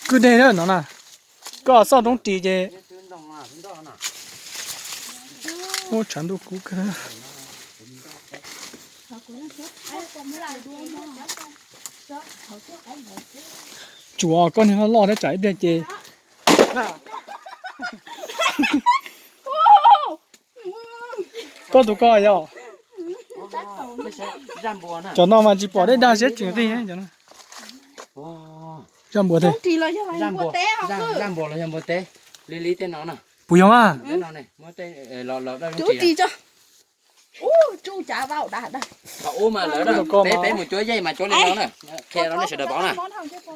Kwj deg no na, koj xauj roob ris ces. Ub, tshav ntuj kub kawg. Tsuav koj niag loj loj thiab tsam ib pliag ces. Koj tus koj yog. Cov no mas tsis pom dej dag siab tsis nqig. Zaj npua thiab. Zaj npua los yog npua teb. Li li tej no na. Puas yog mas? Thaum ub mas lawv, peb, peb mus cuab yej mas cuab li no na. Qhia rau nej sawv daws paub na.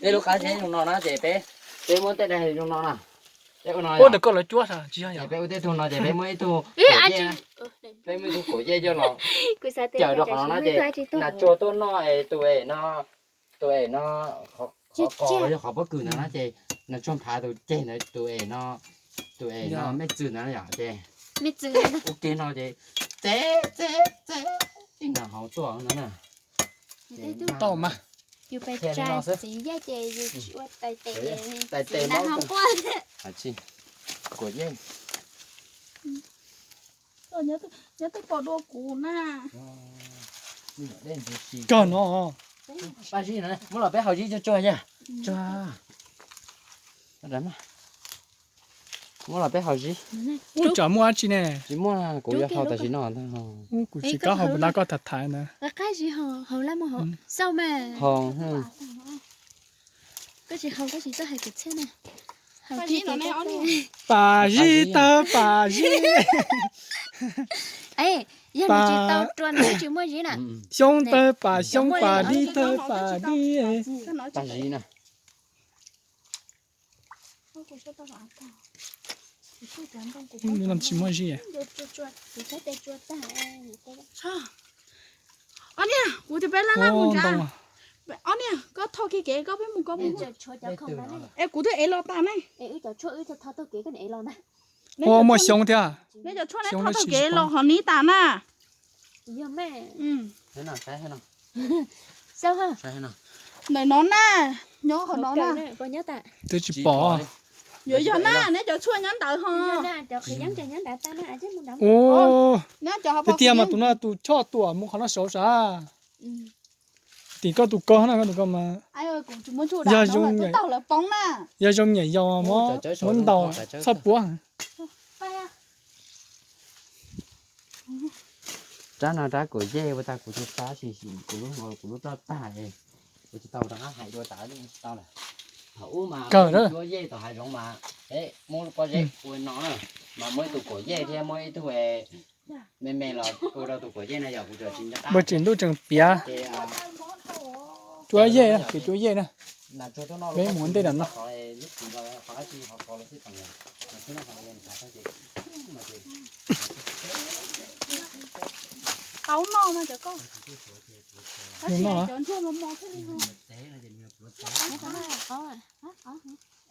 Tej lub qab zeb zoo no na ces peb, peb muab tej daim zoo no na. Ua no, peb ua tej tug no ces peb muab ib tug, peb muab ib tug kaum yej coj los caws rau qhov no na ces nas tsuag tuaj noj es tus es no, tus es no, qhov qos los yog qhov pob kws ntawd na ces nas tsuag nphav tus ceg ntawd, tus es no, tus es no mej txwm ntawd yom ces ua ke no ces txev txev txev txev nas hauv tuaj no na. Tau mas. Yus pes tsawg txiv yej ces yus tsis ua tais tes, tais tes na ho quaj. Kaum yej. Nyob twb pom dua kuv na. Kawg no. Paj zib no, muab los peb haus zib tsuag tsuag yog. Muab los peb haus zib. Ub, tsam muaj dab tsi ne? Tsis muaj, kuv yuav haus tam sim no ntag. Ub, kuv tsis kam haus puas tab koj tham tham ntawd. Qab zib haus, haus laj mus haus xauj mas. Haus. Pam zib tawg pam zib. Yog nws tsis tau rua nws twb tsis muaj zib na. Xyoob tawg pam xyoob, pam zib tawg pam zib. Tsis muaj zib. Ob niag, kuv tus peb laj laj mus nrad. Ob niag, koj thauj kiag kev koj peb mus koj mus. Es kuv twb ev los tas ne. Ua muaj xyoob thiab. Neb cov tshuaj neb thauj taug kev los hov neb tas na. Ntawm no na, nyob hauv no na. Twb tsis pom. Yuav yog na, neb cov tshuaj nyob ntawd ho. Ub, tiag tiag mas tus no tus choj tuam mus qhov no saud sav. Tim koj tus ko na, koj tus ko mas. Yog zoo, yog zoo nyiam yau muab ntaus txhob puab. Rab no rab kuv yej ua tag kuv tsis pab sis kuv lub, kuv lub roj tag, kuv tsis tau rov qab hais dua tas tsis tau lawm. Thaum ub mas kuv cuab yej tom hav zoov mas, muab pob zeb ua no na, mas muab ib tug kuv yej thiab muab ib tug me me los ua rau tus kuv yej na yog kuv tsis nco qab. Npawg tseem ntuj tseem piav. Cuab yej, kev cuab yej na. Peb mus ua ntej nram no. Tau noj mas cov koj. Cov ntsuag mos mos thiaj li no.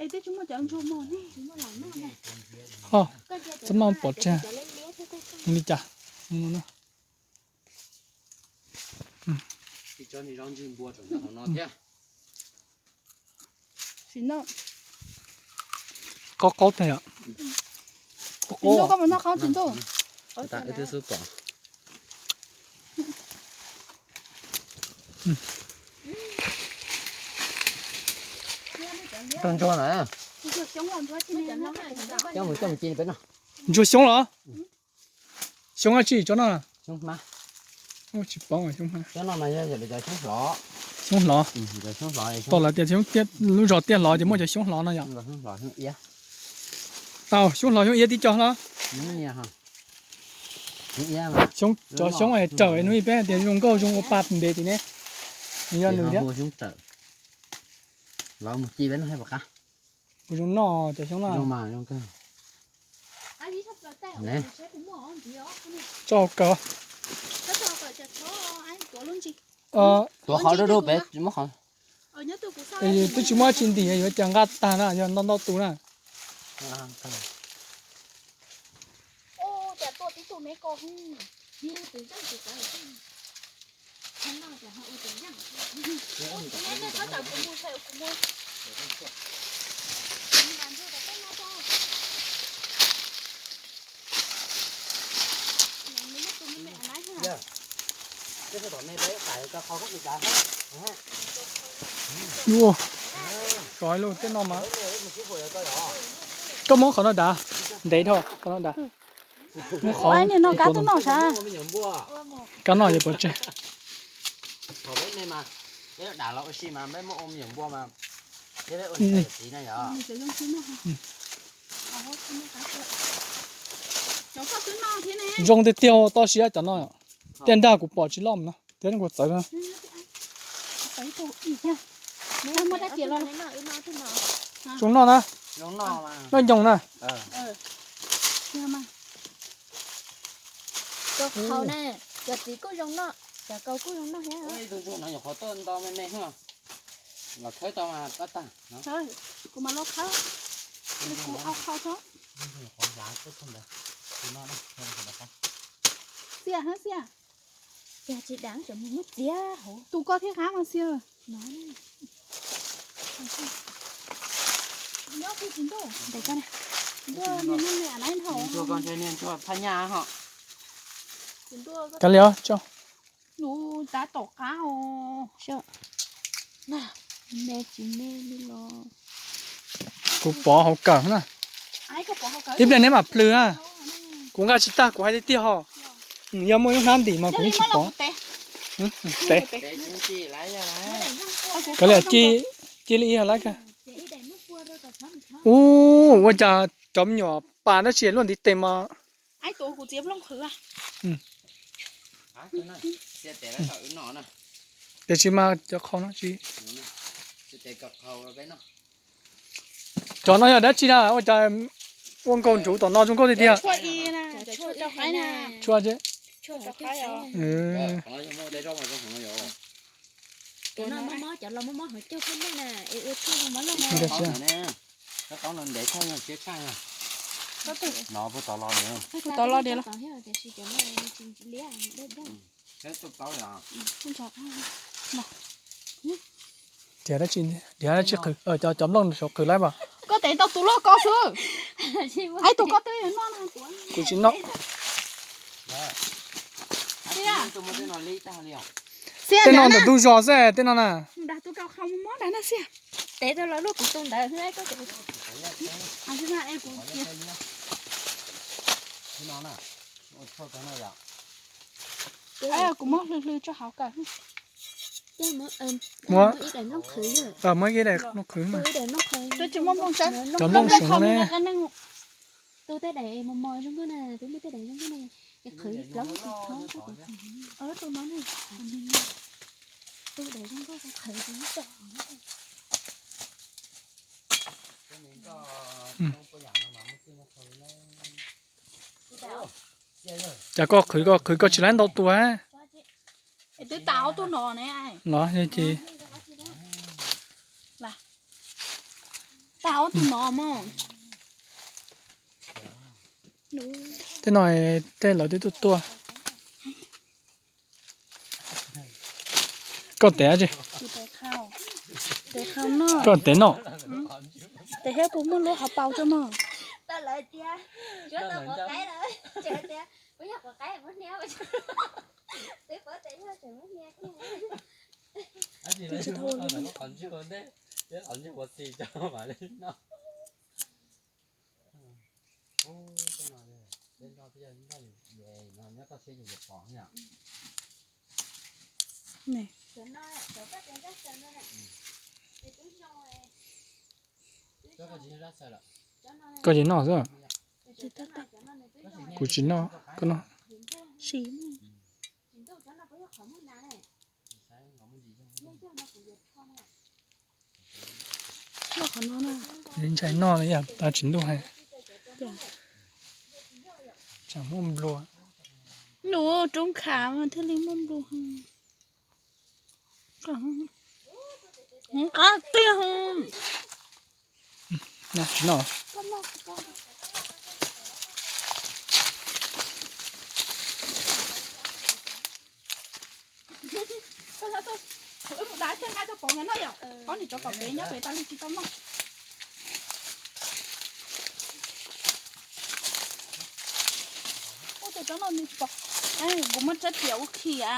Es twb tsis muaj cov ntsuag mos ne. Ho, txhob maj pov tseg. Li cas? Qaub qaub tag yom. Qaub qaub. Ntsuag ntsuag na. Coj mus, coj mus ci peb noj. Ntsuag xyoob los? Xyoob dab tsi tso no? Xyoob hmab. Tsis paub xyoob hmab. Xyoob hlo. Tau lawv tias lub zos Tiaj Hlov ces muaj cov xyoob hlo no yom. Tau xyoob hlo xyoob iab tib co hlo. Cov xyoob es raws hnub ib peb tias zoo nkauj zoo ua pa ntev tim ne. Nws yog nws thiab. Ua zoo noj cov xyoob no. Tso hauv kawm. Tuav qhov dub dub pem muab qhov. Twb tsis muaj dab tsi ntim yuav cas nqa tag na, yog ntau ntau tus na. Ua, sov lug tej no mas. Koj muab qhov no dav, ntev dhau qhov no dav. Muab qhov no, kab no yog puas tseg? Zoo tiag tiag, toj siab cov no. Tej nrag kuv pom tsis loj no, thiab kuv txawv na. Zoo noj na. Noj nyoos na. Kuv mam los khawb, kuv au khau tso. Xiab hab xiab. Cas tsis dam, tseem mus muab txiav hauv. Tus koj thiab qab mas xiab. Nyob twb tsis ntuj. Ntuj, niag ntuj me a laiv nrhau. Ntuj koj ntshe niag ntuj phaj nyaj ho. Kav liam, tso. Lus tav tom qab os. Me tsis me li los. Kuv pov hauv kawm na. Ib pliag neb mam plhws na. Kuv nqa tsis tag, kuv hais tiag tiag ho. Yog muaj lub hnab ntim mas kuv yeej tsis pov. Kav liam, ci li ib ha lab kag. Ua cas cov me nyuam pas dab tsi luaj ntiv tes mas. Tiam sis mas cov qhau no tsis. Cov no yog dab tsi na, ua cas ua nkaus ntsuv tom no zoo nkauj tiag tiag. Tshuaj ces. Tod los diam los. Tias dab tsi, tias dab tsi qhwv, cov nplooj saum qhwv lawm mas. Koj tev tau tus loj ko xwb. Ib tug koj twb yuav noj na. Kuv tsis noj. Tej no ntawm ntug zos xwb tej no na. Tev tau los luaj kuv tus ntawd. Kuv muab hlwb hlwb tso hauv kawm. Muab, muab ib daim nplooj qhwv mas. Cov nplooj saum no ne. Tu tej daim mos mos zoo nkauj na, twb muaj tej daim zoo nkauj na, qhwv plaub tus thob. Tu no ne, tu daim zoo nkauj qhwv tus ib tog. Cas koj qhwv koj qhwv koj tsis laib ntau tus a? Twb tas ob tug no ne. Los ces tas ob tug no mog. Tej no tej lawv twb tuaj tuaj. Koj tev tsi? Koj tev noj. Tev thiab puas muaj lub hauv paus tso mog. Koj tsis noj xwb. Kuv tsis noj, koj noj. Ntshai noj li yam tas tsis ntuj hais. Tsam muaj nplua. Nws roob khav mas thiaj li muaj nplua. Qab tiag. Tsis noj. Tab sis nqa rau pov ntawd no yom, pov nws rov kom pem nyob pem tas li tsis tau noj. Ua tus rov no nws pom, kuv muab rab riam ua khi a.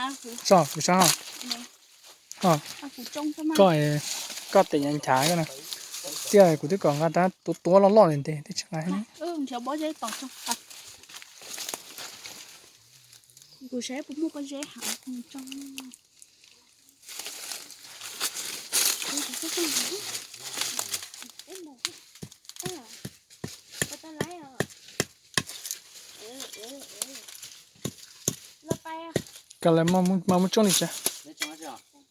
Tso kuv sab ho. Koj, koj tes nyav nchav koj na. Tiag kuv twb kom nqa rab tuav tuav loj loj li ntes twb tsis nqa. Nrhiav pob zeb tos tso. Kuv saib puas muaj pob zeb heev. Koj lawv mas muaj tsooj li cas?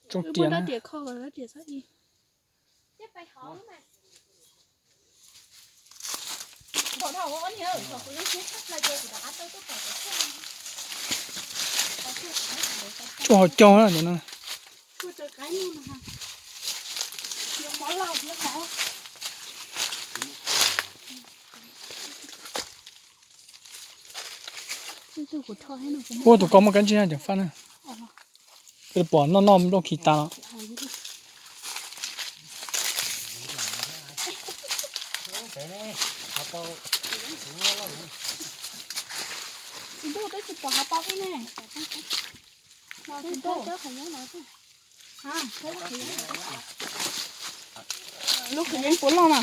Tsooj riam na. Tsuas hauv caug na cov no. Ua tus ko muaj kab ntsig na cov faj na. Peb pom noj noj nplooj khi tas los. Lub qhwv yeeb puas loj na?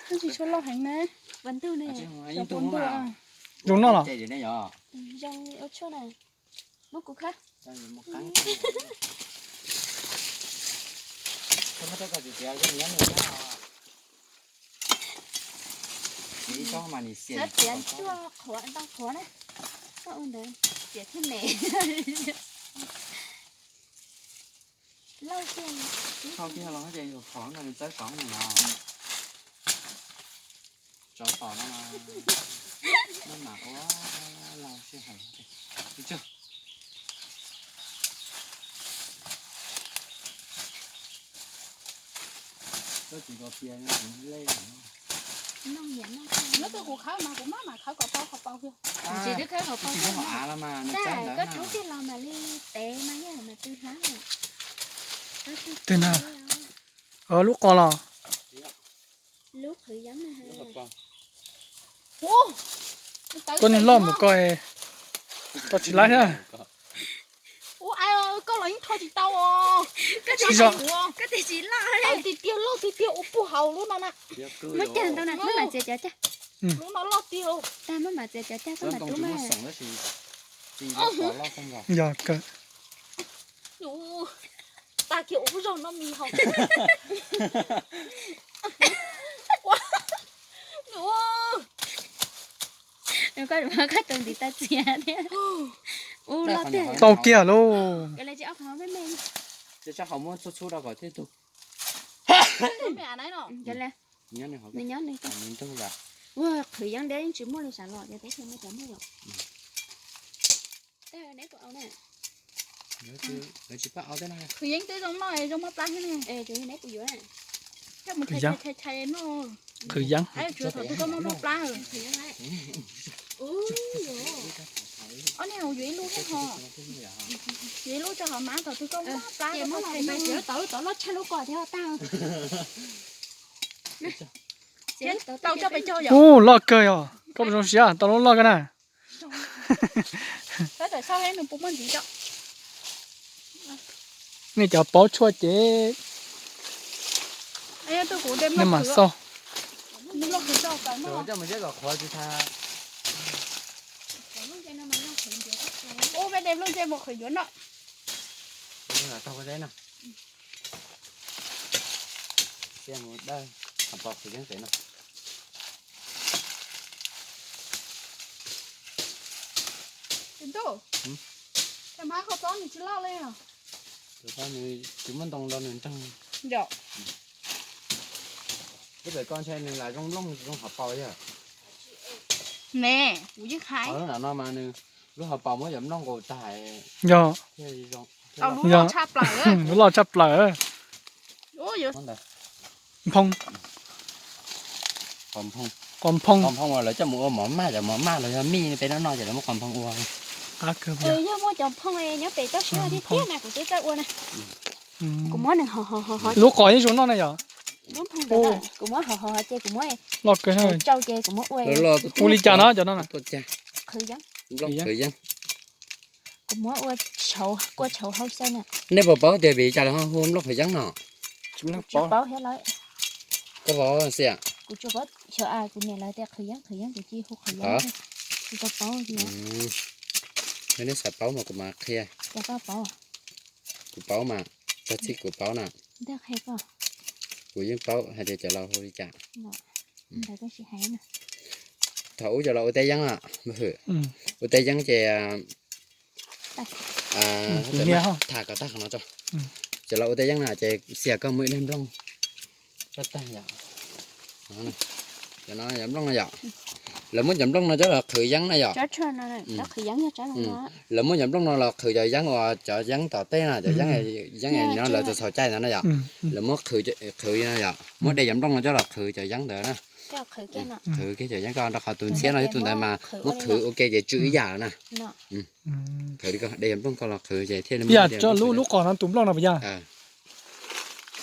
Tab sis tshuav loj heev ne. Zoo noj los? Txiav cuaj qhuav ntau qhuav na, koj ua ntawd txiav thiaj me. Lauj tiag, txhob kiag los ces yus qhov no nws txawb saum no los. Tsov tom no maj mam ua lauj sij hawm. Koj tsis kos pias no kuv lej. Nyob twg kuv khawb mas kuv maj mam khawb kom tau qhov paus kiag. Tsis twb khawb qhov paus, koj rub kiag los mam li tev mas yog mas twb hlab. Twg na? Lub qos los? Lub qhwv yeeb na. Koj niag loj mus koj, koj tsis laib thiab. Ua, koj los yeej rho tsis tau os. Koj tsis, koj tias tsis loj. Tawv tiag tiag, loj tiag tiag, ua puag hauv lub no na. Muab cag ntau na, muab mam txiav cov cag. Lub no loj tiag. Tag, muab mam txiav cov cag, koj mam rub mas. Yog kawg. Tag kiag ua lub zog no mis hauv. Koj tus ntiv taw txias thiab. Ua loj tiag. Tau kiag lauj. Tsis qhov me me. Txhub txhub rau kom thiaj tug. Nws nyob nws. Ua qhwv yeeb deb yeej tsis muaj li sav los ces teb chaws no cov muaj yom. Neb puas au na? Qhwv yeeb twb zoo noj zoo mob plab thiab ne. Neb puas yuav? Coj mus chais chais noj. Qhwv yeeb. Tsuav thaum twg koj mob mob plab. Ob niag yuav ib lub thiab ho. Yuav ib lub tso hauv mas thaum twg koj mob plab koj chais noj. Tau loj tshaj lub ko thiab tag. Tau coj pes cog yom. Ub, loj kawg yog koj zoo siab tau lub loj kawg na. Tab tom saib nws puas muaj ntxiv tso. Nej cov paub tshuaj ces nej mam xauj. Ub, peb de nplooj ntseg mus qhwv yuav noj. Tus ntuj, tus hmab koj txob nws tsis loj li os. Tus txob nws tsis muaj ntoo rau nws nreeg. Yom. Ib pem ko ntshe nws lam zoo nplooj zoo hauv paus yog. Ne, kuv yeej hais. Lub no mas nws lub hauv paus muab cov nplooj nqus tag. Yog. Lub loj tshaj plaws. Lub loj tshaj plaws. Nphoo. Qos nphoo. Qos nphoo lawv coj mus ua mov maj, cov mov maj los yog mij peb no no ces lawv muab qos nphoo ua. Yog muaj cov nphoo nyob pem toj siab thiab thiab na kuv twb txawj ua na. Kuv muab nws ho ho ho ho. Lub qos yeej zoo noj na yom. Lub nphoo ntawd kuv muab ho ho ho ces kuv muab loj kawg, tsau ces kuv muab ua. Hu li cas no cov no na? Qhwv yeeb. Kuv muab ua tshauv, kua tshauv hau xyaw na. Nej puas paub tias vim li cas lawv ho hu nplooj qhwv yeeb no? Tsis paub thiab lawm. Koj paub xwb? Kuv tsuas paub xyov kuv niam lawv tias qhwv yeeb qhwv yeeb kuv cia li hu qhwv yeeb. Kuv tau paub. Yog nej xav paub mas kuv mam qhia. Kuv paub mas, tag txij kuv paub na. Kuv yeej paub hais tias cov laus hu li cas. Thaum ub cov laus ua teb yeeb, ua teb yeeb ces tham kom tag qhov no tso. Cov laus ua teb yeeb na ces xiam koj muaj ib daig nplooj. Cov no yog nplooj no yom. Lawv muab cov nplooj no coj los qhwv yeeb na yom. Lawv muab cov nplooj no los qhwv cov yeeb uas cov yeeb tom tej na, cov yeeb, yeeb no lawv txaus txaus caij ntawd na yom. Lawv muab qhwv no yom, muab de cov nplooj no coj los qhwv cov yeeb ntawd na. Qhwv kiag cov yeeb ko rau qhov tus ntxhiab no thiab tus ntawd mas muab qhwv ua ke ces tsw ib yam na. Qhwv li ko, de cov nplooj ko los qhwv ces thiaj li muaj. Lub qos no tus nplooj no puas yog?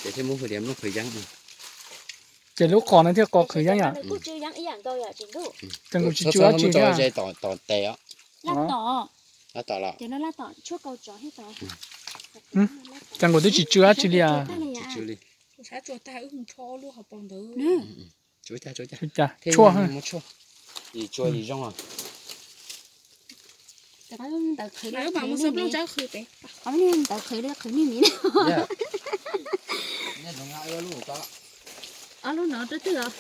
Ces thiaj muab hu tias nplooj qhwv yeeb. Ces lub qos no thiaj qos qhwv yeeb yom? Ces kuv tsis tsw dab tsi thiab. Ces kuv twb tsis tsw dab tsi li as. Tshuaj. Ntawd qhwv li qhwv nej miv. Ob lub no rau twg os?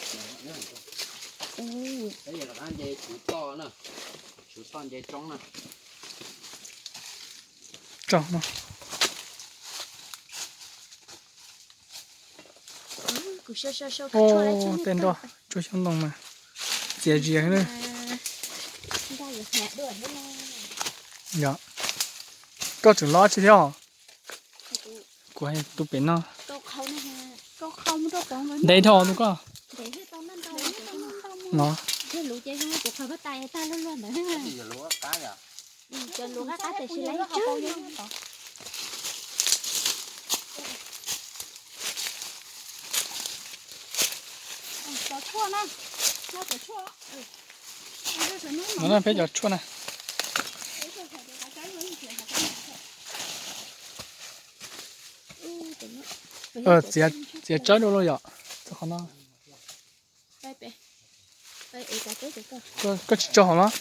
Tej nroj tsuag xyoob ntoo mas txias zias xwb. Yog, koj tseem lov tsi thiab? Kuv hais tus pem no. Ntev dhau tus koj. No. No peb cov tshuaj na. Txiav tsawb dua los yom, txog qhov no. Koj tsis tso hauv los?